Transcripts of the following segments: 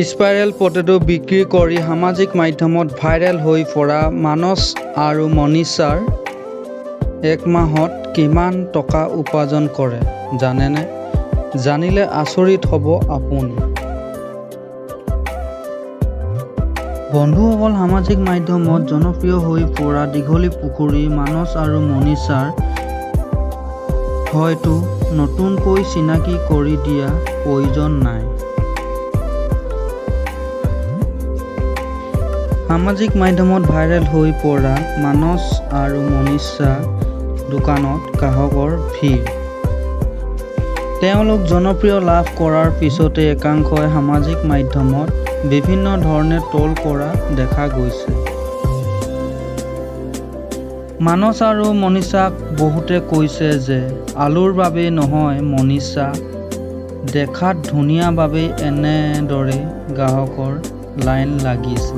Spiral potato বিক্ৰী কৰি সামাজিক মাধ্যমত ভাইৰেল হৈ পৰা মানস আৰু মনীষাৰ এক মাহত কিমান টকা উপাৰ্জন কৰে জানেনে? জানিলে আচৰিত হ'ব আপুনি। বন্ধুসকল, সামাজিক মাধ্যমত জনপ্ৰিয় হৈ পৰা দীঘলীপুখুৰীৰ মানস আৰু মনীষাৰ হয়তো নতুনকৈ চিনাকি কৰি দিয়াৰ প্ৰয়োজন নাই। সামাজিক মাধ্যমত ভাইৰেল হৈ পৰা মানস আৰু মনীষা দোকানত গ্ৰাহকৰ ভিৰ। তেওঁলোক জনপ্ৰিয় লাভ কৰাৰ পিছতে একাংশই সামাজিক মাধ্যমত বিভিন্ন ধৰণে ট্ৰল কৰা দেখা গৈছে। মানস আৰু মনীষাক বহুতে কৈছে যে আলুৰ বাবেই নহয়, মনীষা দেখাত ধুনীয়া বাবেই এনেদৰে গ্ৰাহকৰ লাইন লাগিছে।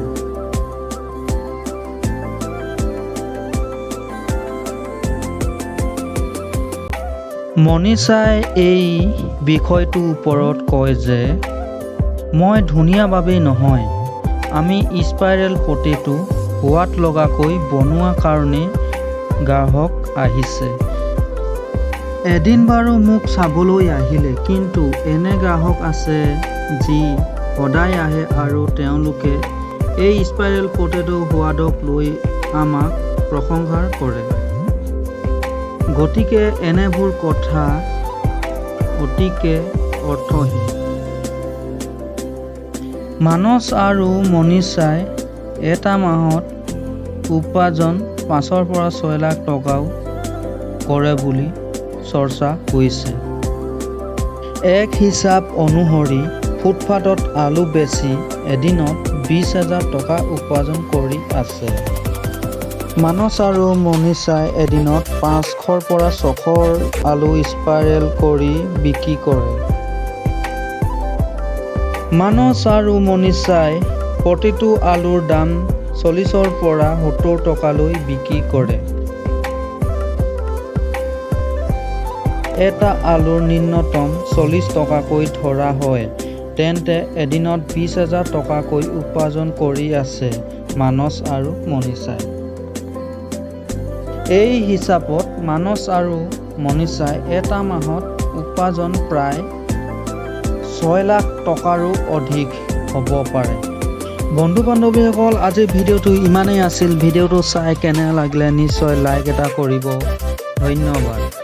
মনীষাই এই বিষয়টোৰ ওপৰত কয় যে, মই ধুনীয়া বাবেই নহয়, আমি স্পাইৰেল পটেটো সোৱাদ লগাকৈ বনোৱা কাৰণেই গ্ৰাহক আহিছে। এদিন বাৰু মোক চাবলৈ আহিলে, কিন্তু এনে গ্ৰাহক আছে যি সদায় আহে আৰু তেওঁলোকে এই স্পাইৰেল পটেটোৰ সোৱাদক লৈ আমাক প্ৰশংসা কৰে। গতিকে এনেবোৰ কথা অতিকে অৰ্থহীন। মানস আৰু মনীষাই এটা মাহত উপাৰ্জন 5ৰ পৰা 6 লাখ টকাও কৰে বুলি চৰ্চা হৈছে। এক হিচাপ অনুসৰি ফুটপাথত আলু বেচি এদিনত 20 হাজাৰ টকা উপাৰ্জন কৰি আছে। মানস আৰু মনীষাই এদিনত 500ৰ পৰা 600 আলু স্পাইৰেল কৰি বিক্ৰী কৰে। মানস আৰু মনীষাই প্ৰতিটো আলুৰ দাম 40ৰ পৰা 70 টকালৈ বিক্ৰী কৰে। এটা আলুৰ ন্যূনতম 40 টকাকৈ ধৰা হয়, তেন্তে এদিনত 20 হাজাৰ টকাকৈ উপাৰ্জন কৰি আছে মানস আৰু মনীষাই। এই হিচাপত মানস আৰু মনীষাই এটা মাহত উপাৰ্জন প্ৰায় 6 লাখ টকাৰো অধিক হ'ব পাৰে। বন্ধু বান্ধৱীসকল, আজিৰ ভিডিঅ'টো ইমানেই আছিল। ভিডিঅ'টো চাই কেনে লাগিলে নিশ্চয় লাইক এটা কৰিব। ধন্যবাদ।